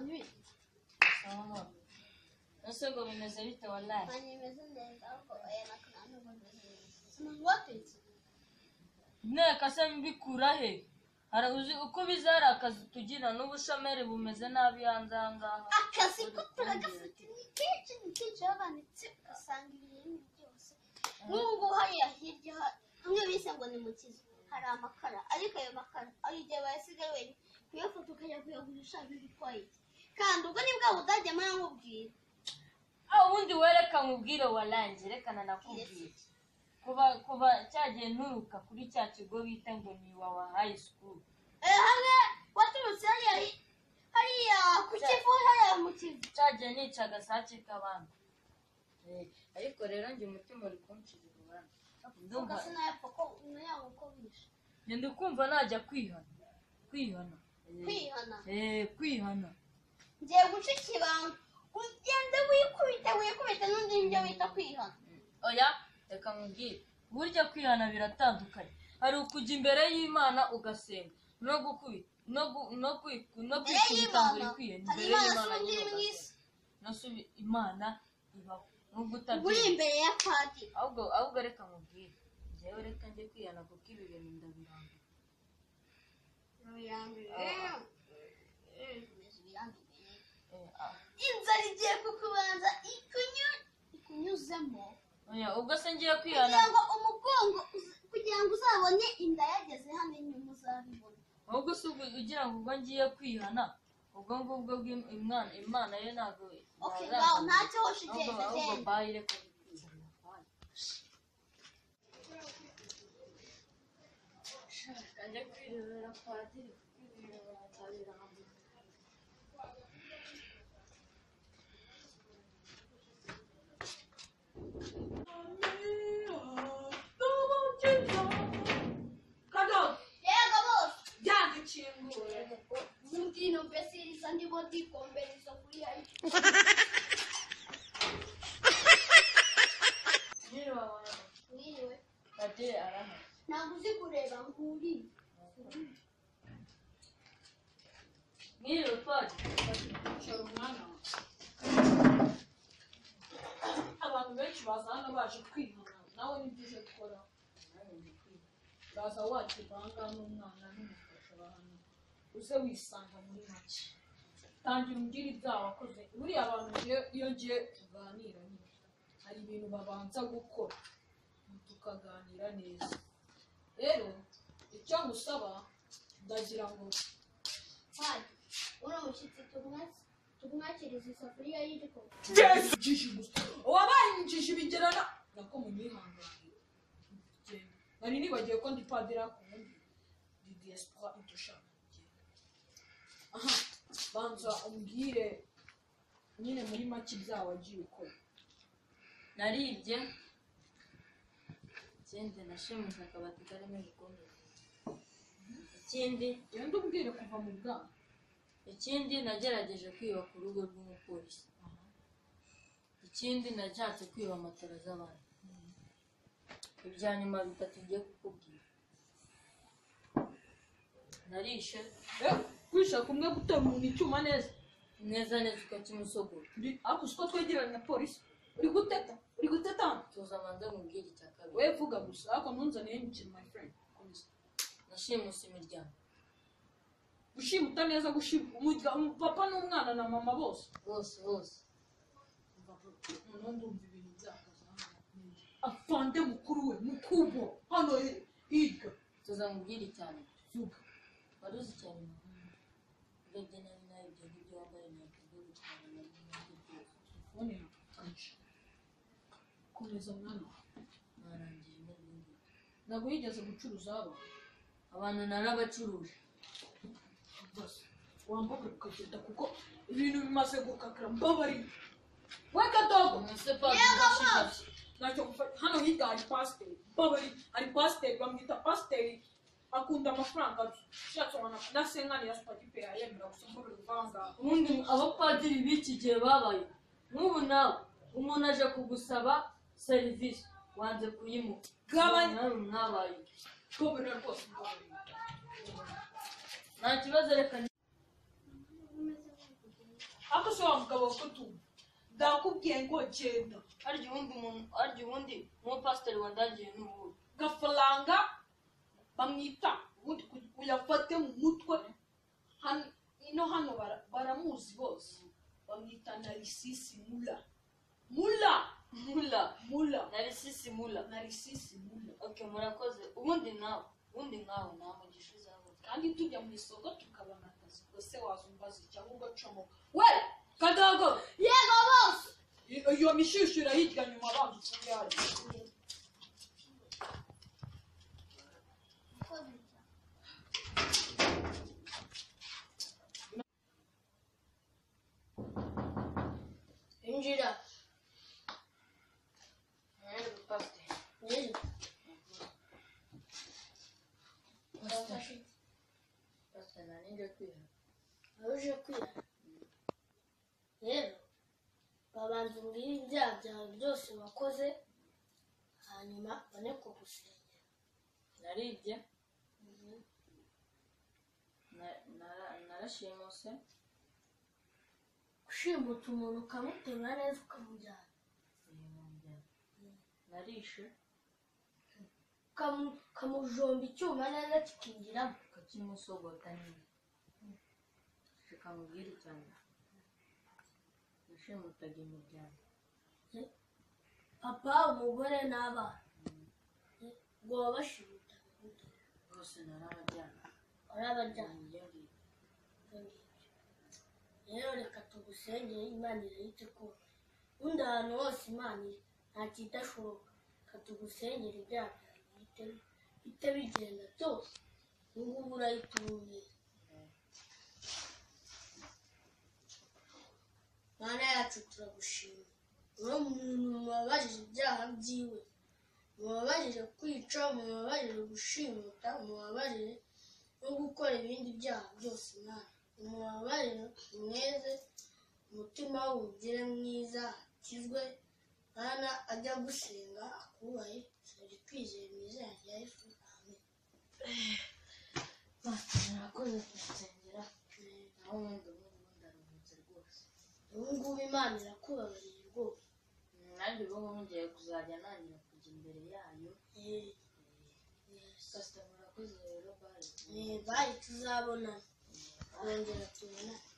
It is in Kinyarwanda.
Manywi. Sawa. Ese ngo bimeze bite wallahi? Manywi bimeze neza ariko aya nakana nubwo bimeze neza. Watetse. Nteka se mbikura he? Hari uzi uko bizara akazi tugira n'ubushomeri bumeze nabi hanze aha ngaha. Akazi ko turagafite ni kenshi ni kenshi babanditse ugasanga ibintu byose. Nk'ubu hariya hirya hamwe bise ngo ni mu kizu hari amakara ariko ayo makara ayo igihe bayasigaye wenyine kuyafata ukajya kuyagurisha bibitwaye iki? Kandi ubwo ni bwa budage mara nkubwira. Ah, ubundi wereka nkubwire warangiye rekana nakubwira. Kuba cyagiye nturuka kuri cya kigo bita ngo ni Iwawa High School. Hamwe waturutse hariya ku Kivu, hariya mu Kivu. Cyagiye nica agasake k'abandi. Ariko rero njye umutima uri kuncira urubanza. Ndumva sinayapfa ko nayawe uko bishe. Ngenda kumva najya kwihana. Kwihana. Kwihana. Kwihana. Ngiye guca ikibanga. Ugende wikubite n'undi nibyo bita kwihana. Oya, reka nkubwire. Burya kwihana biratandukanye. Hari ukujya imbere y'Imana ugasenga no gukubita no kwikubita ngo uri kwihana. Hari Imana si iri mu isi. No Imana ibaho. Nubwo utabyemera. Uri imbere ya padiri. Ahubwo reka nkubwire. Njyewe reka njye kwihana kuko ibi bintu ndabirambiwe. Inzara igiye kukubanza ikunyuzemo. Oya, ubwo se ngiye kwihana. Kugira ngo umugongo kugira ngo uzabone inda yageze hano inyuma uzabibona. Ahubwo se ugira ngo ubwo ngiye kwihana, ubwo ngubwo Imana yo ntabwo. Okay, ngaho ntacyo hoshe igenda. Ahubwo bayi reka kwihana. Njye kwirebera padiri kuko ibintu barabirambiwe. Mwiriwe. Padiri arahari. Ntabwo uzi kureba nguri. Mwiriwe padiri. Icara umwana wawe. Abantu benshi baza hano baje kwihana, nawe nibyo uje gukora. Uraza wakivanga n'umwana n'umufasha hano, uze wisanga muri make. Tangira umbwire ibyaha wakoze. Buriya abantu iyo ngiye tuganira nyine hari ibintu babanza gukora tukaganira neza. Rero icyo ngusaba ndagira ngo Padiri, uriya mushyitsi tumwakiriza isafuriya y'igikoma. Injiji gusa wabaye injiji bigerana nako munyihanganire. Nari nibagiwe ko ndi padiri ariko ubundi ndi diaspora intouchable. Aha, banza umbwire nyine muri make ibyaha wagiye ukora. Naribye. Ikindi nashimisha akabati karimo ibikombe. Ikindi genda umbwire kuva mu bwana. Ikindi nagerageje kwiba ku rugo rw'umupolisi. Ikindi nashatse kwiba matera z'abantu. Ibya nyuma bitatu ngiye kukubwira. Narishe. Kwisha kumwe gutera umuntu icyuma neza. Neza neza ukakimusogora. Ariko siko twegeranye na polisi. Uri guteta, uri guteta. Tuza abanza nkubwire icya kabiri. We vuga gusa ariko ntunzaniye imikino my friend. Komeza. Nashimuse imiryango. Gushimuta neza gushima papa n'umwana na mama bose. Bose bose. Noneho ndumva ibintu byakaza hano. Afande mukuru we mukubo hano hirya. Tuza nkubwire icya nyuma. Vuga. Wari uzi icya nyuma? Urebye nabi nawe ibyo ngibyo wambaye inkweto zo gutwara na bimwe byose. Telefone yawe. Komeza mwana wawe. Narangije n'ibindi. Ntabwo yigeze gucuruza abantu. Abantu narabacuruje. Bose wambaye ukagenda kuko ibintu bimaze gukakara mbabarira. We kadogo. Ntacyo gufata hano hirya hari pasiteri. Mbabarira hari pasiteri bamwita pasiteri akunda amafaranga ushatse wana na senkani ya supadipe yayemera gusa mbabarira uvanga. Ubundi abapadiri b'iki gihe babaye nk'ubu nawe umuntu aje kugusaba serivisi wanze kuyimuha. Gabanya. Nawe mwabaye. Mbabarira rwose mbabarira. Nta kibazo reka. Umeze nk'uri kugenda. se wa mugabo ko tumva ndakubwiye ngo genda. Harya ubundi umuntu, harya ubundi umupasiteri wandagiye n'ubuhe? Gafaranga bamwita ubundi uyafate mu mutwe. Ino hano baramuzi bose, bamwita Narisisi Mula. Mula. Mula. Mula. Narisisi Mula. Narisisi Mula. Okay, murakoze. Ubundi nawe, ubundi nkawe nta mugisha uzabona. Kandi tujya mu isoko tukabona akazi, ubwo se wazumbaza cyangwa ugacomoka we? Kadogo. Yego bose. Iyo mishyushyu irayirya nyuma, banza ufunge hariya. Injira. Pasiteri. Rero. Pasiteri. Pasiteri, nari nje kwihana. Wari uje kwihana. Rero babanza umbwire ibyaha byawe byose wakoze, hanyuma bane kugusengera. Naribye. Narashimuse. Gushimuta umuntu ukamutema neza ukamujyana. Narishe. Ukamujomba icyuma neza kikinjiramo. Ukakimusogota nyine. Kikamubwira cyane. Nashimutaga imiryango. Papa, umugore n'abana. Ngo wabashimutaga gute? Bose narabajyana. Warabajyana. Ibyo ngibyo. Ibyo ngibyo. Rero reka tugusengere, Imana irahita ikubona. Ubundi ahantu hose Imana iri nta kidashoboka. Reka tugusengere ibyaha byawe bihite bigenda byose. Ubu ngubu urahita uba umwere. Mana yacu turagushima. Uno muntu mubabajije ibyaha byiwe, mubabajije kwica, mubabajije gushimuta, mubabajije no gukora ibindi byaha byose. Mana umubabarire, umweze umutima we ugire mwiza, akizwe. Mana ajya gusenga akubahe, turi twizeye mu izina rya Yesu, amen. Pasiteri, murakoze kunsengera. Naho ubundi ubu ngubu ndaruhutse rwose. Ubu ngubu Imana irakubabariye rwose. Nanjye ubu ngubu ngiye kuzajya ntangira kujya imbere yayo. Yes. Pasiteri, murakoze rero, bye. Bye, tuzabonana, twongera tubonane.